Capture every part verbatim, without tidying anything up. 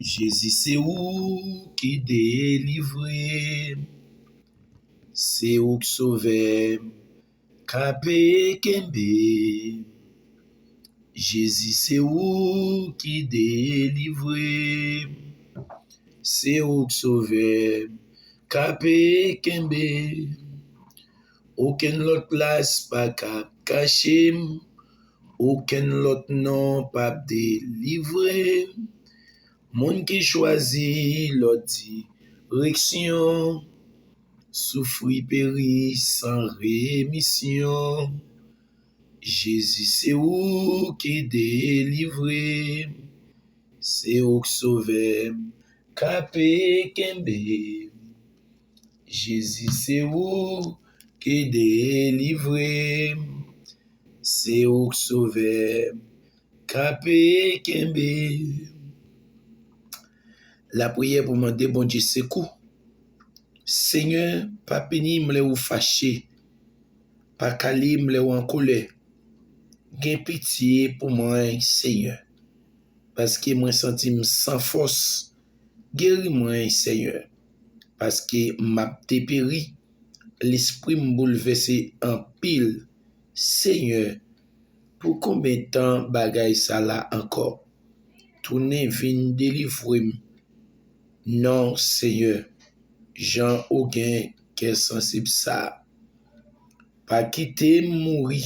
Jezi, se ou ki delivre m, se ou k sovè m, k ap kenbe m. Jezi, se ou ki delivre m, se ou k sovè m, k ap kenbe m. Okenn lòt plas pa kab kache m, okenn lòt non p ap delivre m. Moun ki chwazi lòt direksyon, soufri peri san remisyon. Jezi, se ou ki delivre m, se ou k sovè m, k ap kenbe m. Jezi, se ou ki delivre m, se ou k sovè m, k ap kenbe m. Lapriyè pou mande Bondye sekou. Senyè, pa pini m lè ou fache, pa kale m lè ou an kolè. Gen pitye pou mwen, Senyè, paske mwen santi m san fòs. Geri mwen, Senyè, paske m ap deperi. Lespri m boulvèse anpil. Senyè, pou konbyen tan bagay sa la ankò? Tounen vin delivre m. Non, Senyè, jan ou gen kè sansib sa a. Pa kite m mouri,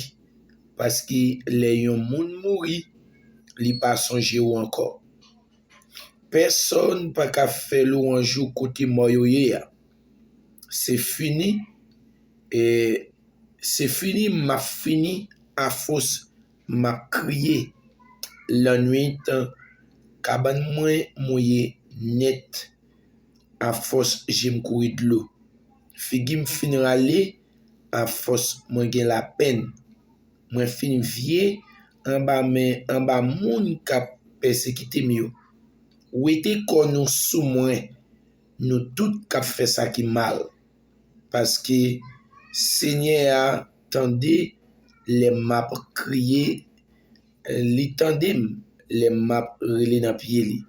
paske lè yon moun mouri, li pa sonje w ankò. Pèsonn pa ka fè lwanj ou kote mò yo ye a. Se fini, e se fini, m ap fini, afòs m ap kriye. Lannwit, kabann mwen mouye nèt, afòs je m kouri dlo. Figi m fin rale, afòs mwen gen lapenn. Mwen fin vye anba men, anba moun k ap pèsekite m yo. Wete kò nou sou mwen, nou tout k ap fè sa ki mal. Paske Senyè a tande lè m ap kriye, li tande m lè m ap rele nan pye li.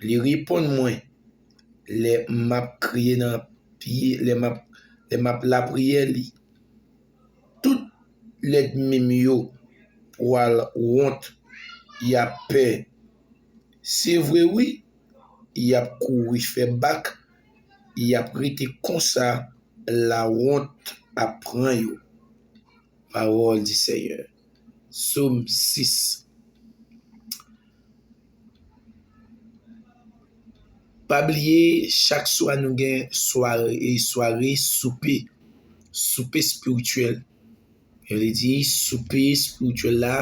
Li reponn mwen lè m ap kriye nan pye, lè m ap, lè m ap lapriyè li. Tout lènmi m yo pral wont, y ap pè. Se vre, wi, y ap kouri fè bak, y ap rete konsa, lawont ap pran yo. Parole du Seigneur. Sòm sis. Pa bliye, chak swa nou gen sware, sware soupe, soupe espirityèl. Yo vle di, soupe espirityèl la,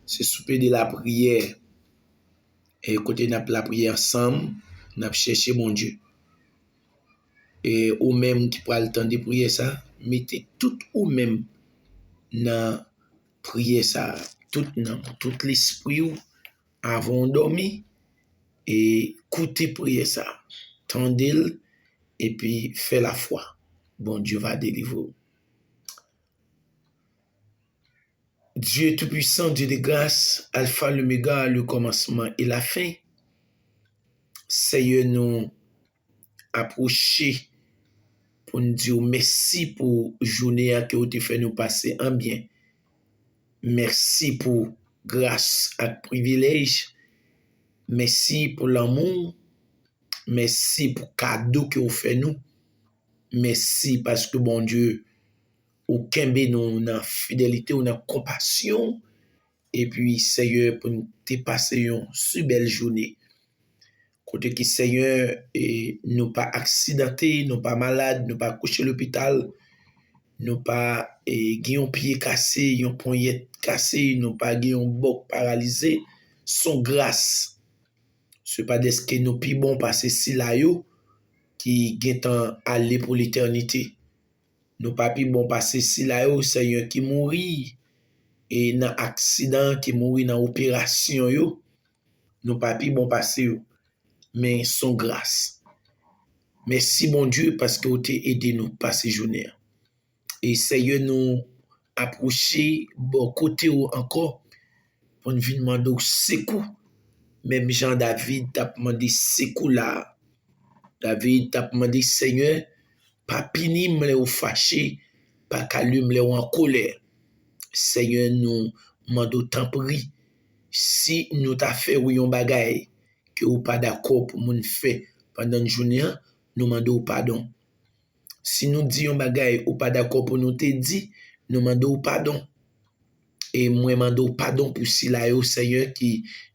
se soupe de lapriyè. E kote n ap lapriyè ansanm, n ap chèche Bondye. E ou menm ki pral tande priyè sa, mete tout ou menm nan priyè sa, tout nanm, tout lespri w, avan w dòmi, e koute priyè sa, tande l, epi fè lafwa. Bondye va delivre w. Dieu Tout-Puissant, Dieu de grâce, Alpha, l'Oméga, le commencement et la fin. Seyè, nou apwoche pou n di w mèsi pou jounen an ke w te fè nou pase an byen. Mèsi pou gras ak privilèj. Mèsi pou lanmou w. Mèsi pou kado ke w fè nou. Mèsi paske, Bondye, ou kenbe nou nan fidelite w, nan konpasyon w. Epi, Seyè, pou n te pase yon si bèl jounen. Kote ke, Seyè, e, nou pa aksidante, nou pa malad, nou pa kouche lopital, nou pa, e, gen yon pye kase, yon ponyèt kase, nou pa gen yon bòk paralize. Se yon gras. Se pa dèske nou pi bon pase sila yo ki gentan ale pou letènite. Nou pa pi bon pase sila yo, Seyè, ki mouri, e, nan aksidan, ki mouri nan operasyon yo. Nou pa pi bon pase yo. Men se yon gras. Mèsi, Bondye, paske w te ede nou pase jounen an. E, Seyè, nou apwoche bò kote w ankò pou n vin mande w sekou. menm jan David t ap mande sekou la a. David t ap mande, Senyè, pa pini m lè w fache, pa kale m lè w an kolè. Senyè, nou mande w tanpri, si nou ta fè w yon bagay ke w pa dakò pou moun fè pandan jounen an, nou mande w padon. Si nou di yon bagay ou pa dakò pou nou te di, nou mande w padon. E mwen mande w padon pou sila yo, Senyè, ki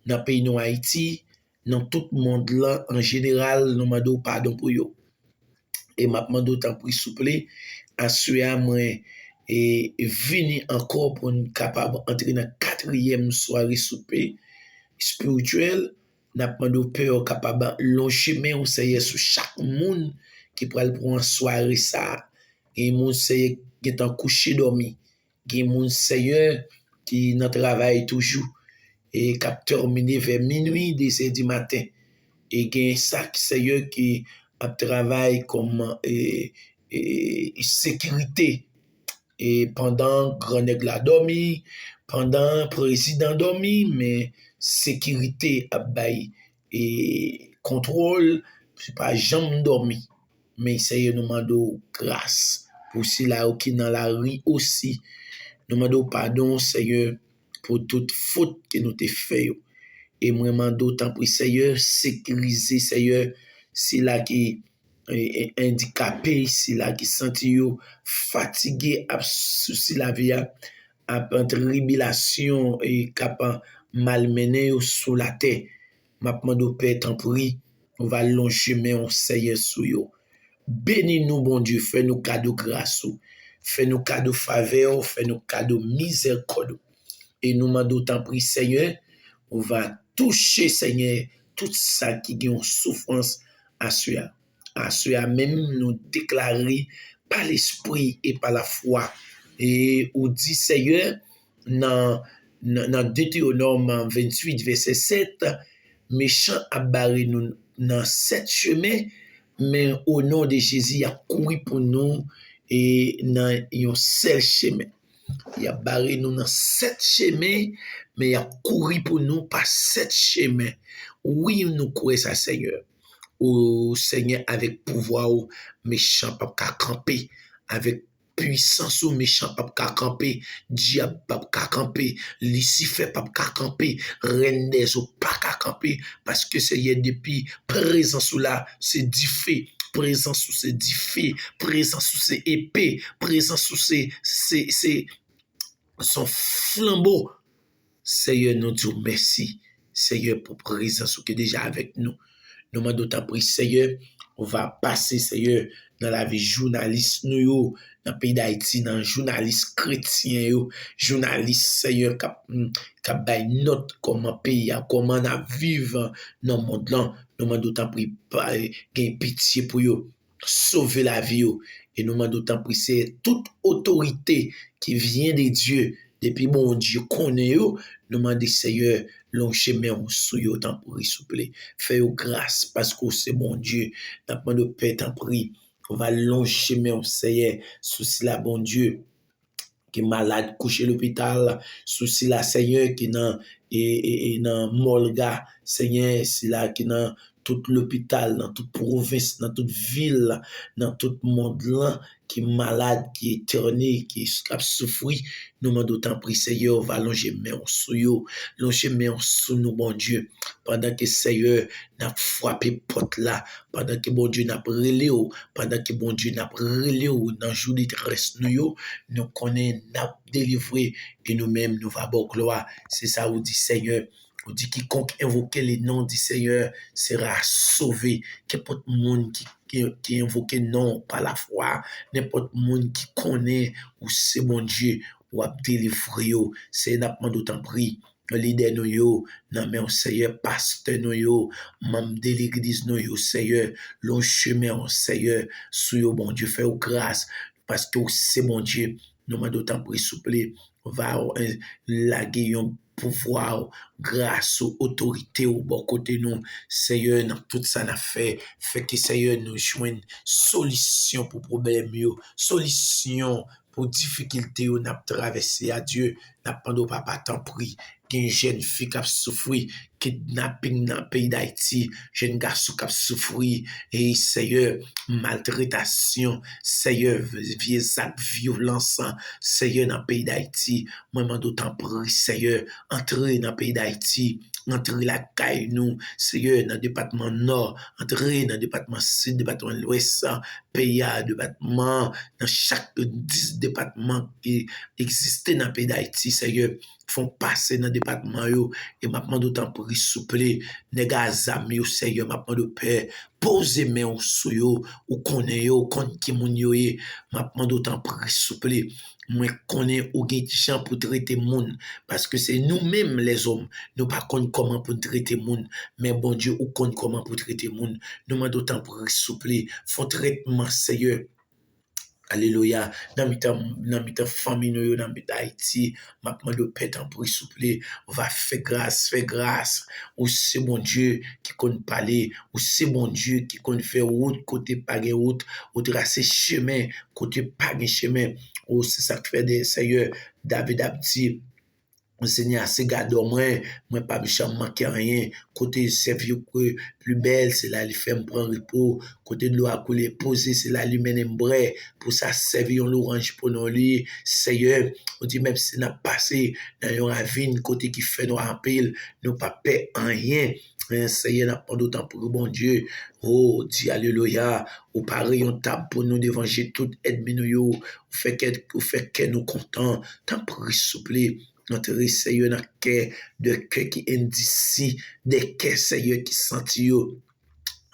nan peyi nou Ayiti, nan tout mond lan an jeneral, nou mande w padon pou yo. E m ap mande w tanpri, souple, aswè a mwen e, vini ankò pou n kapab antre nan katriyèm sware soupe espirityèl. N ap mande w, Pè, w kapab lonje men w, Senyè, sou chak moun ki pral pran sware sa a. Gen moun, Senyè, gentan kouche dòmi. Gen moun, Senyè, ki nan travay toujou e k ap tèmine vè minui, de zè di maten. E gen sa, Senyè, ki ap travay kòm e, e, sekirite. E pandan grannèg la dòmi, pandan prezidan dòmi, men sekirite ap bay e, kontwòl, se pa janm dòmi. Men, Senyè, nou mande w gras pou sila yo ki nan lari osi. Nou mande w padon, Senyè, pou tout fot ke nou te fè yo. E mwen mande w, tanpri, Senyè, sekirize, Senyè, sila ki e, e, andikape, sila ki santi yo fatige ap sousi lavi a, ap an tribilasyon e k ap malmennen yo sou latè. M ap mande w, Pè, tanpri, ou va lonje men w, Senyè, sou yo. Beni nou, Bondye, fè nou kado gras ou, fè nou kado favè w, fè nou kado mizèrikòd ou. E nou mande w, tanpri, Senyè, ou va touche, Senyè, tout sa ki gen yon soufrans aswè a. Aswè a menm, nou deklare pa lespri e pa lafwa. E ou di, Senyè, nan, nan, nan Detewonòm venntuit, vèsè sèt, mechan ap bare nou nan sèt chemen, men o non de Jezi, y ap kouri pou nou e nan yon sèl chemen. Y ap bare nou nan sèt chemen, men y ap kouri pou nou pa sèt chemen. Wi, nou kwè sa, Senyè. O Senyè, avèk pouvwa w, mechan p ap ka kanpe. Avèk pwisans ou, mechan p ap ka kanpe. Dyab p ap ka kanpe. Lisifè p ap ka kanpe. Rèn dèzo pa ka kanpe. Paske, Senyè, depi prezans ou la, se dife. Prezans ou se dife. Prezans ou se epe. Prezans ou se, se, se, se yon flanbo. Senyè, nou di w mèsi, Senyè, pou prezans ou ki deja avèk nou. Nou mande w, tanpri, Senyè, ou va pase, Senyè, nan lavi jounalis nou yo, nan peyi Dayiti, nan jounalis kretyen yo, jounalis, Senyè, k ap, k ap bay nòt kòman peyi a, kòman n ap viv nan mond lan. Nou mande w, tanpri, pa, gen pitye pou yo. Sove lavi yo. E nou mande w, tanpri, Senyè, tout otorite ki vyen de Dye, depi Bondye konnen yo, nou mande, Senyè, lonje men w sou yo, tanpri, souple. Fè yo gras, paske w se Bondye. N ap mande w, Pè, tanpri, ou va lonje men w, Senyè, sou sila, Bondye, ki malad, kouche lopital, sou sila, Senyè, ki nan, e, e, e nan mòg la, Senyè, sila ki nan tout lopital, nan tout pwovens, nan tout vil, nan tout mond lan, ki malad, ki etène, ki ap soufri, nou mande w, tanpri, Senyè, ou va lonje men w sou yo, lonje men w sou nou, Bondye, pandan ke, Senyè, n ap frape pòt la, pandan ke, Bondye, n ap rele w, pandan ke, Bondye, n ap rele w nan jou detrès nou yo, nou konnen n ap delivre e nou menm nou va ba w glwa. Se sa ou di, Senyè. Ou di, quiconque invoque le nom du Seigneur sera sauvé. Kenpòt moun ki, ki, ki envoke non w pa lafwa, nenpòt moun ki konnen ou se Bondye, w ap delivre yo. Senyè, n ap mande w, tanpri, lidè nou yo nan men w, Senyè, pastè nou yo, manm de legliz nou yo, Senyè, lonje men w, Senyè, sou yo, Bondye, fè yo gras, paske w se Bondye. Nou mande w, tanpri, souple, va w, eh, lage yon pouvwa w, gras ou, otorite w bò kote nou, Senyè, nan tout sa n ap fè. Fè ke, Senyè, nou jwenn solisyon pou pwoblèm yo, solisyon pou difikilte yo n ap travèse a, Dye. N ap mande w, Papa, tanpri, gen jèn fi k ap soufri, kidnaping nan peyi Dayiti, jèn gason k ap soufri, e Seyè, maltretasyon, Seyè, vye zak vyolans, Seyè, nan peyi Dayiti. Mwen mande w tanpri, Seyè, antre nan peyi Dayiti, antre lakay nou, Seyè, nan depatman Nò, antre nan depatman Sid, depatman Lwès, peyi a, depatman, nan chak dis depatman ki egziste nan peyi Dayiti, Seyè, fè w pase nan depatman yo, e m ap mande w tanpri, souple, nèg a zam yo, Seyè, m ap mande w, Pè, poze men w sou yo, ou konnen yo, ou konn ki moun yo ye, m ap mande w tanpri, souple, mwen konnen ou gen jan pou trete moun, paske se nou menm lèzòm, nou pa konn kòman pou n trete moun, men Bondye, ou konn kòman pou trete moun, nou mande w tanpri, souple, fè w trètman, Seyè. Alelouya. Nan mitan, nan mitan fanmi nou yo, nan mitan Ayiti, m ap mande w, Pè, tanpri, souple, va fè gras, fè gras. Ou se Bondye ki konn pale, ou se Bondye ki konn fè wout kote pa gen wout, ou trase chemen kote pa gen chemen. Ou se sa k fè, de Seyè, David ap di, Senyè a se gadò mwen, mwen p ap janm manke anyen. Kote sèv yo kwe pli bèl, se la li fè m pran repo. Kote dlo a koule poze, se la li mennen m bwè. Pou sa, sèvi yon lwanj pou non li. Seyè, ou di, menm si n ap pase nan yon ravin kote ki fè nwa anpil, nou p ap pè anyen. Men, Seyè, n ap mande w tanpri, Bondye, o, di alelouya, ou pare yon tab pou nou devan je tout ènmi nou yo. Ou fè kè, ou fè kè nou kontan. Tanpri, souple, antre, Seyè, nan kè, de kè ki endisi, de kè, Seyè, ki santi yo.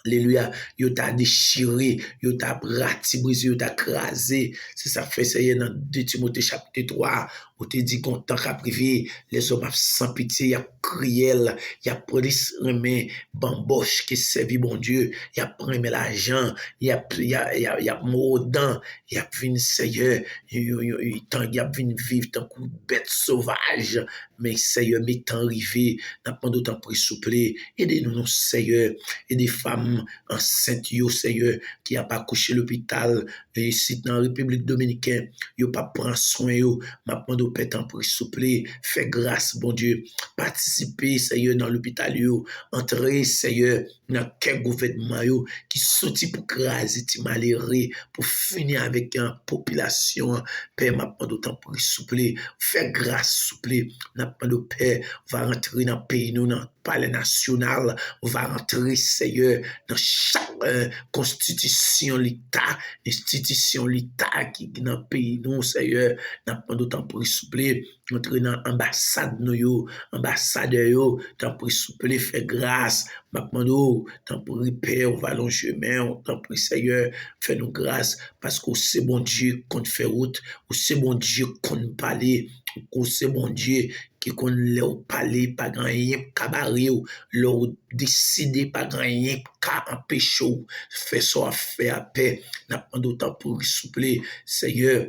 Alelouya. Yo ta dechire, yo ta ratibrize, yo ta kraze. Se sa k fè, Seyè, nan de Timote chapit twa, ou te di gon tan k ap rive, lèzòm ap san pitye, y ap kriyèl, y ap plis renmen banbòch ke sèvi Bondye, y ap renmen lajan, y ap, y a, y a, y ap mwodan, y ap vin, Seyè, yo, yo, yo, tan, y ap vin viv tankou bèt sovaj. Men, Seyè, men tan rive, n ap mande w tanpri, souple, ede nou, non, Seyè, ede fanm ansent yo, Seyè, ki ap akouche lopital, isit nan Repiblik Dominikèn, yo p ap pran swen yo. M ap mande w, Pè, tanpri, souple, fè gras, Bondye, patisipe, Seyè, nan lopital yo, antre, Seyè, nan kè gouvènman yo ki soti pou kraze ti malere, pou fini avèk, eh, popilasyon an. Pè, m ap mande w tanpri, souple, fè gras, souple. N ap mande w, Pè, va rantre nan peyi nou, nan Palè Nasyonal, va rantre, Seyè, nan chak, eh, konstitisyon Leta, enstitisyon Leta ki nan peyi nou, Seyè. N ap mande w tanpri, souple, antre nan anbasad nou yo, anbasadè yo, tanpri, souple, fè gras. M ap mande w, tanpri, Pè, ou va lonje men w, tanpri, Seyè, fè nou gras, paske ou se Bondye k konn fè wout, ou se Bondye k konn pale, ou se Bondye ki konn lè w pale, pa gen anyen k ka bare w, lè w deside, pa gen anyen k ka anpeche w fè sa w ap fè a, Pè. N ap mande w, tanpri, souple, Seyè,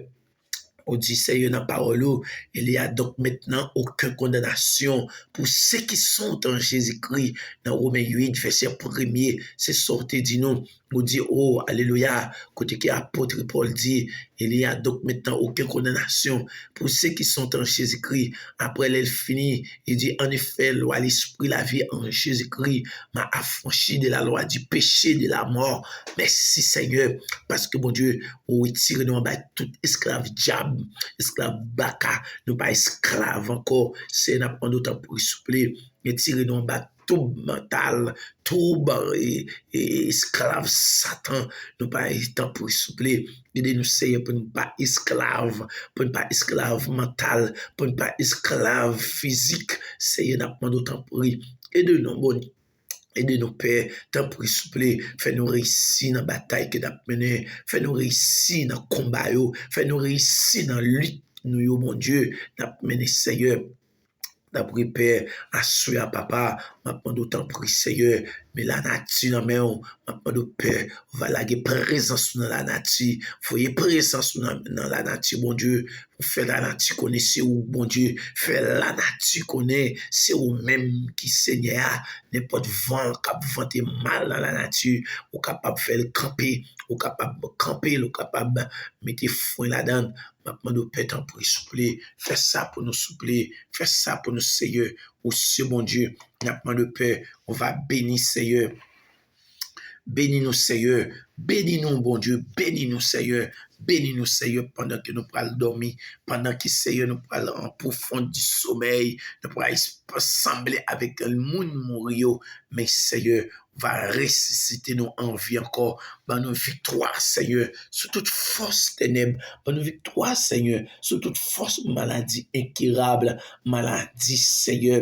Ou di, Seyè, nan pawòl ou, il y a donc maintenant aucune condamnation pour ceux qui sont en Jésus-Christ. Nan Women uit, vèsè premye, se sa w te di nou. Ou di, o, alelouya, kote ke apot Pòl di, il y a donc maintenant aucune condamnation pour ceux qui sont en Jésus-Christ. Apre, lè l fini, li di, en effet, loi l'esprit, la vie en Jésus-Christ m'a affranchi de la loi du péché, de la mort. Mèsi, Senyè, paske, Bondye, ou retire nou anba tout esklav dyab, esklav baka. Nou pa esklav ankò. Senyè, n ap mande w tanpri, souple, retire nou anba toub mantal, toub, e, e, esklav Satan. Nou pa, tanpri, souple, ede nou, Senyè, pou n pa esklav, pou n pa esklav mantal, pou n pa esklav fizik. Senyè, n ap mande w, tanpri, ede nou, Bondye. Ede nou, Pè, tanpri, souple, fè nou reyisi nan batay ke n ap mennen, fè nou reyisi nan konba yo, fè nou reyisi nan lit nou yo, Bondye, n ap mennen, Senyè. Tanpri, Pè, aswè a, Papa, m ap mande w, tanpri, Senyè, men lanati nan men w, m ap mande w, Pè, ou va lage prezans ou nan lanati, voye prezans ou nan, nan lanati, Bondye, pou fè lanati konnen se ou, Bondye. Fè lanati konnen se ou menm ki Senyè a. Nenpòt van k ap vante mal nan lanati, ou kapab fè l kanpe, ou kapab kanpe l, ou kapab mete fren ladan l. M ap mande w, Pè, tanpri, souple, fè sa pou nou, souple, fè sa pou nou, Senyè. Ou se Bondye. N ap mande, Pè, ou va beni, Seyè. Beni nou, Seyè. Beni nou, Bondye. Beni nou, Seyè. Beni nou, Seyè, pandan ke nou pral dòmi, pandan ke, Seyè, nou pral an pwofondi somèy, nou pral sanble avèk moun mouri yo. Men, Seyè, va resisite nou an vi ankò. Ban nou viktwa, Seyè, sou tout fòs tenèb. Ban nou viktwa, Seyè, sou tout fòs maladi enkirab, maladi, Seyè,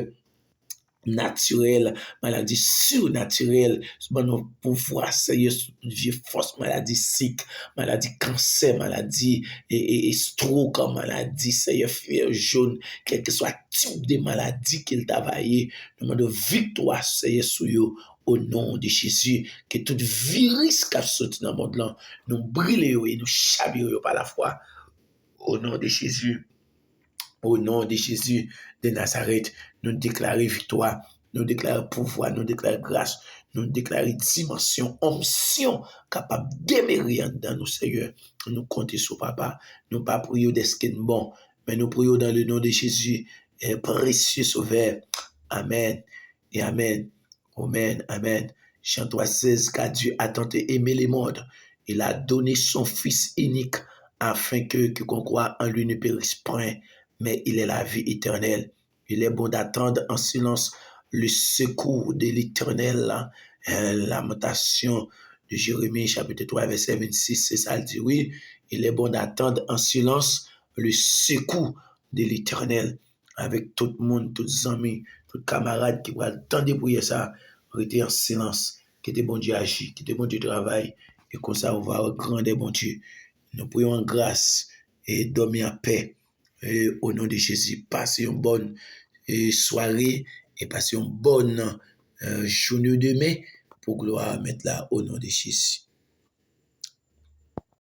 natirèl, maladi sinatirèl. Ban nou pouvwa, Seyè, sou tout vye fòs maladi sik, maladi kansè, maladi e, e, e stroke, maladi, Seyè, fyèv jòn, kèlkeswa tip de maladi ke l ta va ye. Nou mande viktwa, Seyè, sou yo, o non de Jezi. Ke tout viris k ap soti nan mond lan, nou brile yo e nou chavire yo pa lafwa. O non de Jezi. O non de Jezi de Nazarèt, nou deklare viktwa, nou deklare pouvwa, nou deklare gras, nou deklare dimansyon, onksyon kapab demere anndan nou, Seyè. Nou konte sou Papa. Nou pa priye w dèske n bon, men nou priye w dans le nom de Jésus, eh, précieux Sauveur. Amèn e amèn. Amèn, amèn. Jean trois seize, car Dieu a tant aimé le monde, il a donné son Fils unique, afin que quiconque croit en lui ne périsse point, mais il ait la vie éternelle. Il est bon d'attendre en silence le secours de l'Éternel. Hein, Lamentasyon de Jérémie, chapitre trois, verset vingt-six, se sa l di, wi. Il est bon d'attendre en silence le secours de l'Éternel. Avèk tout moun, tout zanmi, tout kamarad ki pral tande priyè sa, rete an silans. Kite Bondye aji, kite Bondye travay, e konsa ou va wè grandè Bondye. Nou priye w an gras e dòmi an pè. E o non de Jezi, pase yon bòn e sware e pase yon bòn e jounen demen pou glwa a Mèt la, o non de Jezi.